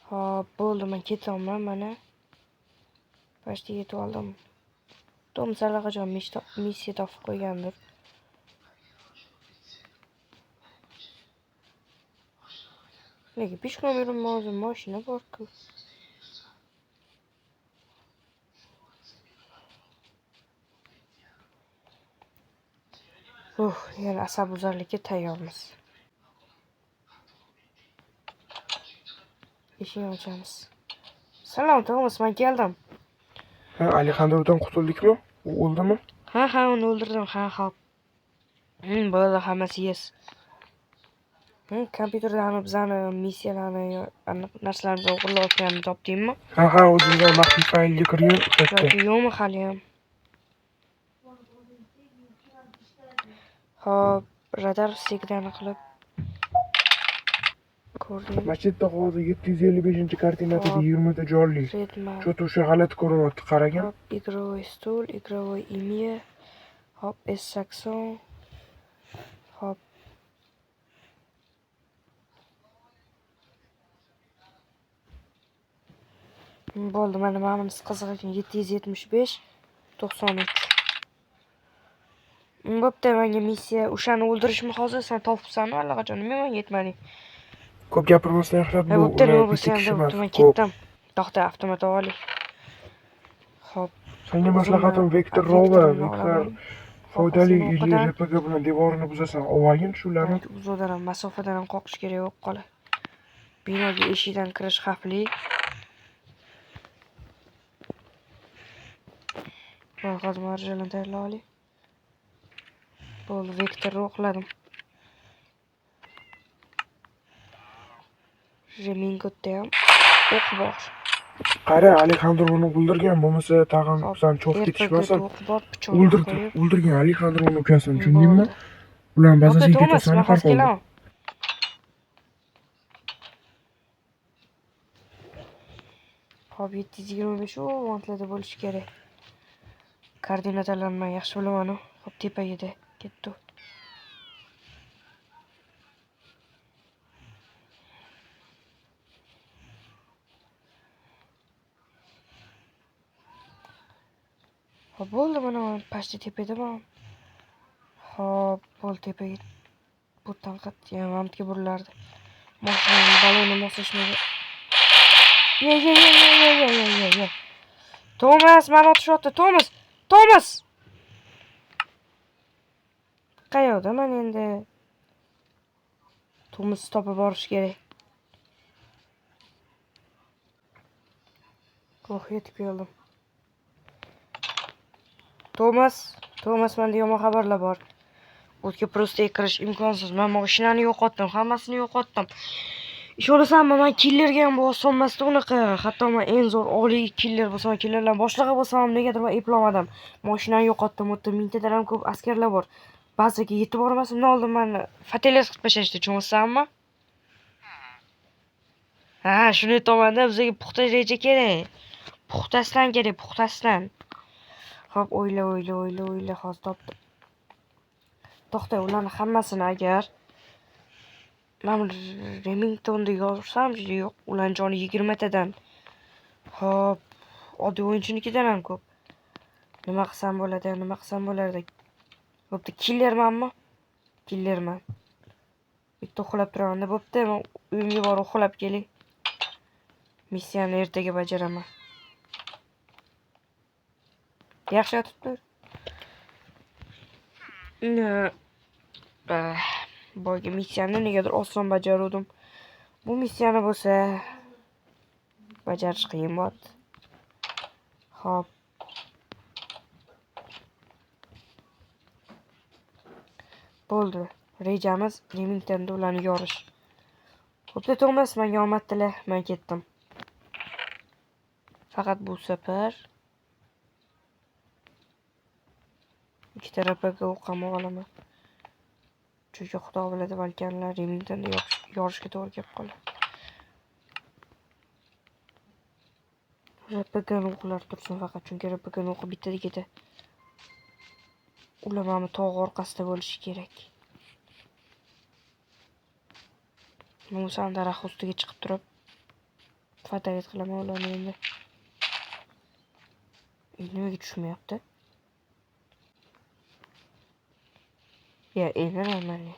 Hop, bo'ldi, men ketyapman mana. Почти yetib oldim. Tomas allaqachon missiya topib qo'ygandir. Nega пешком yuribman o'zim, mashina bor-ku. Yana asabbuzarlikka tayyormiz. Eshikni ochamiz. Salom, Tomas, men keldim. Ha, Alexandrodan qutuldikmi? U o'ldimi? Ha, ha, uni o'ldirdim. Ha, hop. Bo'ldi, hammasi yes. Kompyuterdan bizani missiyalarni, aniq narsalarimizni o'g'irlayotganini topdingmi? Ha, ha, o'zimizdan maxfiy faylga kirgan o'sha yerda. Yoki yo'qmi haliyam? Hop, radar signali qilib ko'rdim. Masjidda hozir 755-koordinatada Hop. 20 ta jonli. Redma. Cho'to o'sha g'alati ko'rinyapti, qaragin. Hop, игровой стул, игровой имя. Hop, S80. Hop. Bo'ldi, mana bunisi qiziq ekan. 775 93. Bo'pti, menga missiya o'shani o'ldirishmi hozir? Sen topibsan allaqachon. Nima menga aytmading? Ko'p gapirmasdan yaxshilab Ha, bu bo'pti, ular nima bitta bo'lsa ham kishi bo'pti, emas, men ko'p. ketdim. To'xta, avtomat olay. Hop. Senga maslahatim O'zimni Vektor Rova, vektorimni Vektor olaman. foydali Hop, или o'qidan. RPG bilan devorini buzasan. Olgin shularni. Balki uzoqdan ham, masofadan ham qoqish kerak bo'lib qolar. Binoga eshikdan kirish xavfli. Va hozir marjalarni tayyorlab olay. Bo'ldi, vektorni o'qladim. Remingtonda ham o'q bor. Qara, Alexandrovni o'ldirgan, bo'lmasa tag'in Hop, san cho'qib RPGda ketishmasin. o'q bor, pichoqni O'ldirdi, qo'yib. o'ldirgan Alexandrovni ukasini, tushundingmi? Bo'ldi. Ularni Bo'pti, bazasiga Tomas, ketasan, men har hozir holda. kelaman. Hop, 725 u vantlarda bo'lishi kerak. Koordinatalarni men yaxshi bilaman-u. Hop, tepaga ketdi. Hop, bo'ldi, mana men pastda tepadaman. Hop, bo'ldi, tepaga. Bu tanqat, ya, mana bu yerga burilardi. Mashinani baloni moslashmaga. Ye, ye, ye, ye, ye, ye, ye, ye, ye. Tomas, meni otishyapti, Tomas! Tomas! Qayoqda man endi? Tomas topib borish kerak. Oh, yetib keldim. Tomas, Tomas, menda yomon xabarlar bor. O'tga prosta kirish imkonsiz. Men mashinani yo'qotdim, hammasini yo'qotdim. Ishonasanmi, men killerga ham bosolmasdi unaqa. Hatto men eng zo'r oliy killer bo'lsam, killerlar boshlig'i bo'lsam ham negadir men eplolmadim. Mashinani yo'qotdim, u yerda mingtadan ham ko'p askarlar bor. Bazaga yetib bormasimdan oldin meni fateles qilib tashlashdi, tushunayapsanmi? Ha, shuni aytyapman-da, bizga puxta reja kerak. Puxtasidan kerak, puxtasidan. Hop, o'yla, o'yla, o'yla, o'yla, hozir topdim. To'xta, ularni hammasini agar men Remingtonda yorsam, yo'q, ularning joni 20 tadan. Hop, oddiy o'yinchinikidan ham ko'p. Nima qilsam bo'ladi, nima qilsam bo'lardi? Bo'pti, killermanmi? Killerman. Bitta uxlab turaman-da, bo'pti, men uyimga borib uxlab kelay. Missiyani ertaga bajaraman. Yaxshi yotib tur. Boyagi missiyani negadir oson bajaruvdim. Bu missiyani bo'lsa bajarish qiyin bo'lyapti. Hop. Bo'ldi. Rejamiz Remingtonda ularni yorish. Bo'pti, Tomas, menga omad tila, men ketdim. Faqat bu safar ikkita RPG o'qamay olaman. Chunki xudo biladi, balki ular Remingtonda yorishga to'g'ri kelib qolar. RPGni o'qlar tursin faqat, chunki RPGni o'qib bittada ketadi. Ular mana bu tog' orqasida bo'lishi kerak. Bo'lmasam daraxt ustiga chiqib turib Fatoyat qilaman ularni endi. Nimaga tushmayapti? Ya, endi нормально.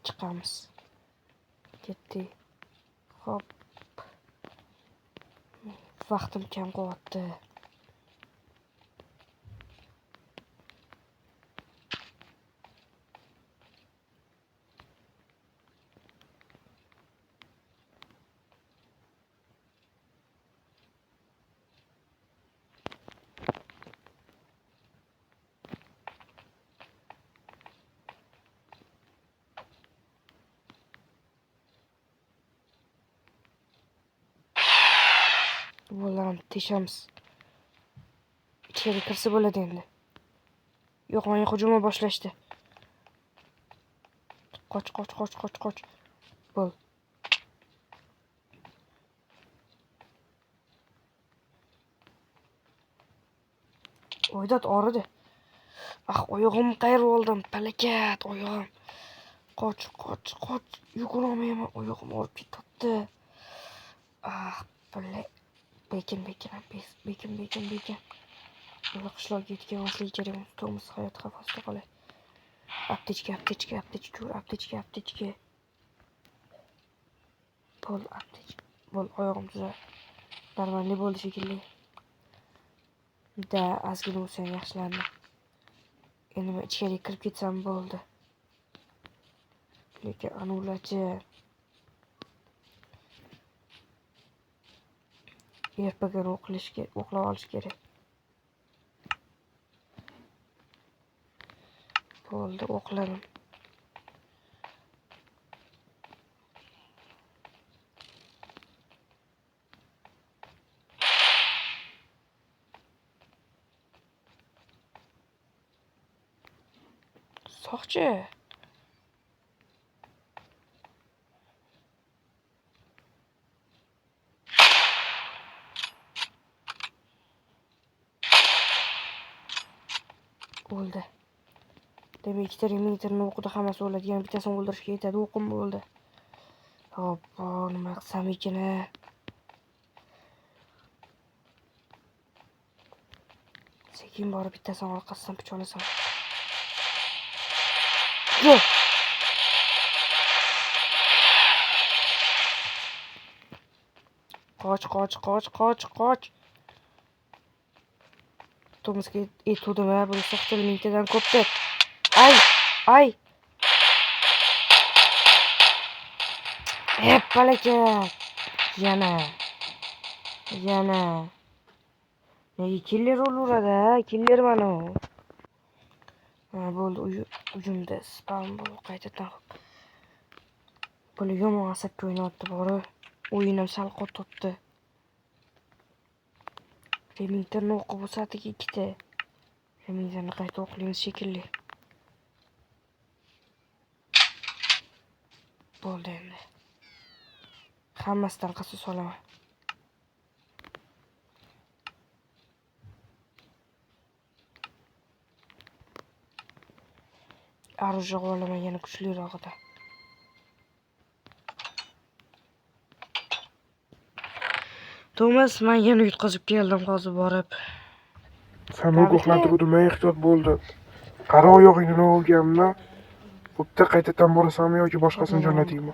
Chiqamiz. Ketdik. Hop. Vaqtim kam qolyapti. Bularni teshamiz. Ichkari kirsa bo'ladi endi. Yo'q, menga hujumni boshlashdi. Qoch, qoch, qoch, qoch, qoch. Bo'l. Oydat og'ridi. Ah, oyog'im qayirib oldim. Palakat, oyog'im. Qoch, qoch, qoch. Yugurolmayman, oyog'im og'rib ketyapti. Ah, bala. Bekin, bekin, bekin, bekin, bekin. Ular qishloqqa yetgan osligi kerak. To'miz hayot xavf ostida qoladi. Aptechka, aptechka, aptechka, aptechka, aptechka. Bo'l, aptechka. Bo'l, oyog'im tuzal. Normalniy bo'ldi shekilli. Da, ozgina bo'lsa ham yaxshilandi. Endi men ichkariga kirib ketsam bo'ldi. Lekin anularchi RPGni o'qlab olish kerak. Bo'ldi, o'qladim. Soqchi. O'ldi. Demak, ikkita Remingtonning o'qida hammasi o'ladi. Yana bittasini o'ldirishga yetadi. O'qim bo'ldi. Hoppa, nima qilsam ekan? Sekin borib bittasini orqasidan pichoqlasam. Yo'q. Qoch, qoch, qoch, qoch, qoch. Tomizga etuvdim, ha, buni soqchilar mingtadan ko'pdir. Ay, ay. Palakat. Yana. Yana. Nega killer o'laveradi, ha? Killer mana u. Ha, bo'ldi, uyimda spam bo'ldi qaytadan. Bular yomon asabga o'ynayapti bori. O'yinim sal qotyapti. Remingtonni o'qib bo'lsa, ikkita. Remingtonni qayta o'qlaymiz shekilli. Bo'ldi endi. Hammasidan qasos olaman. Оружие olaman yana kuchlirog'ida. To'mas, men yana yutqazib keldim hozir borib. San ogohlantiruvdim, men ehtiyot bo'ldi. Qara oyog'ingni nima bo'lganini. Bo'pti, qaytadan borasanmi yoki boshqasini jo'nataymi?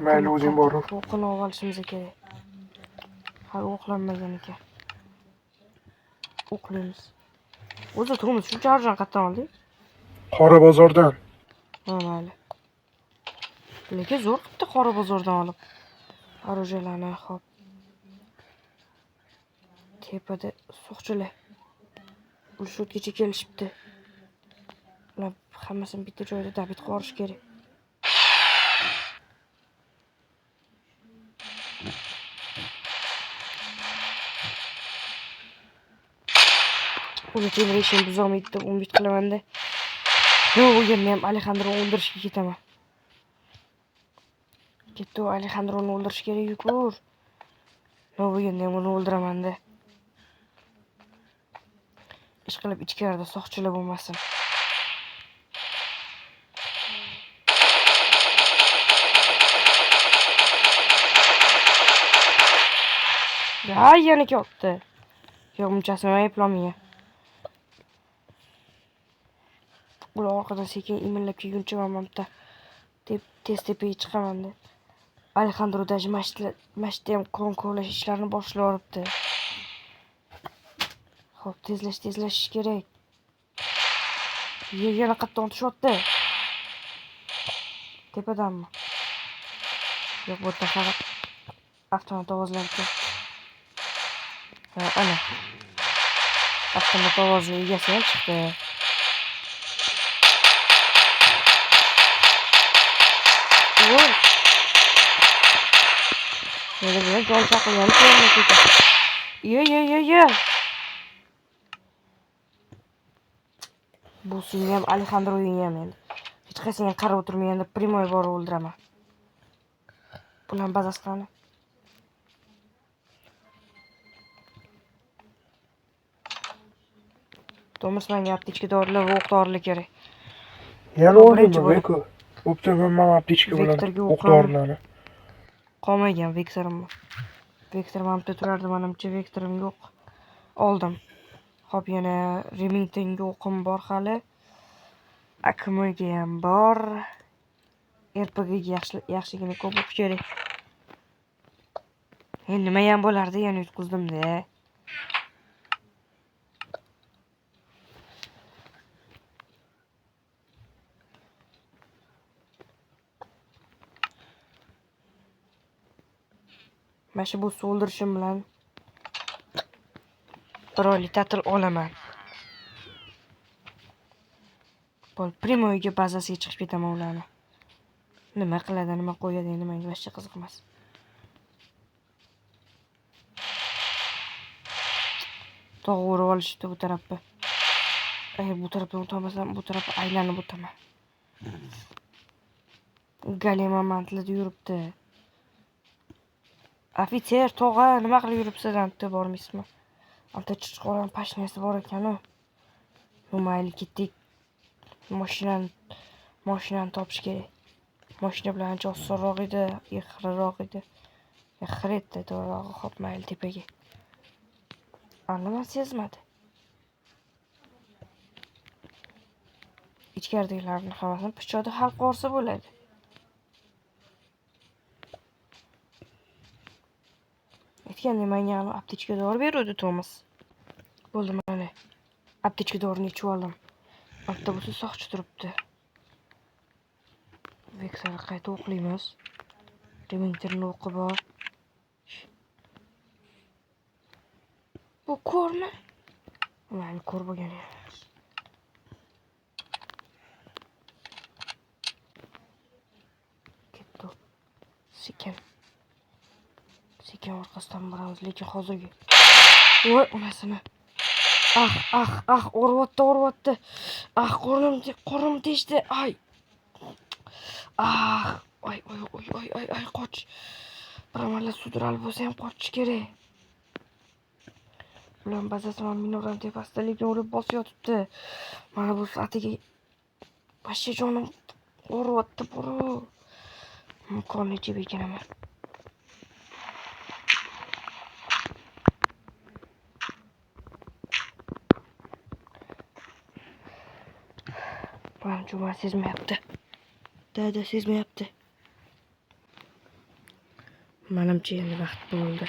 Mayli, o'zing bor. O'qini olishimiz kerak. Hali o'qlanmagan ekan. O'qlaymiz. O'zi To'mas shuncha arjon qayerdan oldik? Qora bozordan. Ha, mayli. Lekin zo'r qilibdi qora bozordan olib. Orujlarni, hop. Tepada soqchilar. Urushgacha kelishibdi. Ular hammasini bitta joyda dabit qilib yuborish kerak. Uni temir eshigini buzolmaydi deb umid qilaman-da. Nima bo'lganda ham Alexandroni o'ldirishga ketaman. Ketdi u, Alexandroni o'ldirish kerak, yugur. Nima bo'lganda ham uni o'ldiraman-da. Ishqilib ichkarida soqchilar bo'lmasin. Ya yana ketdi. Yo'q, bunchasini men eplolmayman. Ular orqadan sekin imillab kelguncha men bitta tez tepaga chiqaman deb. Alexandro даже masjidda ham kon kovlash ishlarini boshlab yuboribdi. Xo'p, tezlashish kerak. Yana qayerdan otishyapti? Tepadanmi? Yo'q, bu yerda faqat avtomat ovozlari kelyapti. Ha, ana. Avtomat ovozining egasi ham chiqdi. Voy. Nima bilan jon chaqirgani ko'rinib ketadi. Ye, ye, ye, ye. Bu seni ham Alexandroying ham endi. Hech qaysiga qarab o'tirmaganda primoy borib o'ldiraman. Bularni bazasi qani? To'g'risi menga aptechka dorilar va o'q dorilar kerak. Yana Birinchi o'ldimmi bo'lib. Beko? Bo'pti, men aptechka bilan Vektorga o'q o'qim. dorilarni. Qolmagan vektorimni. Vektor mana bu yerda turardi, manimcha vektorim yo'q. Oldim. Xo'p, yana Remingtonga o'qim bor hali. AKMga ham bor. RPGga yaxshigina ko'p o'q kerak. Endi nima ham bo'lardi, yana yutqizdim-da. Mana shu bo'sni o'ldirishim bilan bir oylik ta'til olaman. Bo'l, primoyga bazasiga chiqib ketaman ularni. Nima qiladi, nima qo'yadi, endi menga вообще qiziq emas. Tog'a o'rab olishibdi bu tarafga. Agar bu tarafdan o'tolmasam, bu tarafga aylanib o'taman. Galima mantilida yuribdi. Ofitser, tog'a, nima qilib yuribsiz? Anta bormaysizmi? Anta chichqoran pashnasi bor ekan-u. Nu mayli, ketdik. Mashinani topish kerak. Mashina bilan ancha osonroq edi, xiraroq edi. Xir edi to'g'rirog'i. Xo'p, mayli tepaga. Nima sezmadi. Ichkaridagilarni hammasini pichoqda hal qilsa bo'ladi. Aytgandek, menga aptechka dori beruvdi Tomas. Bo'ldi, mana. Aptechka dorini ichib oldim. Bitta bo'lsa soqchi turibdi. Vektorni qayta o'qlaymiz. Remingtonning o'qi bor. Bu ko'rmi? Mayli, ko'r bo'lgan emas. Ketdi. Sekin. Sekin orqasidan boramiz, lekin hozirgi. Voy, onasini. Ah, ah, ah, o'ryapti, o'ryapti. Ah, qornim teshdi. Ay. Ah, oy, oy, oy, oy, oy, oy, qoch. Bir amalla sudralib bo'lsa ham qochish kerak. Ular bazasi mana minoraning tepasida, lekin ular bosib yotibdi. Mana bu atigi вообще jonim og'riyapti, bro. Qorni ichib ekanaman. Manimcha meni sezmayapti. Dada sezmayapti. Manimcha endi vaqt bo'ldi.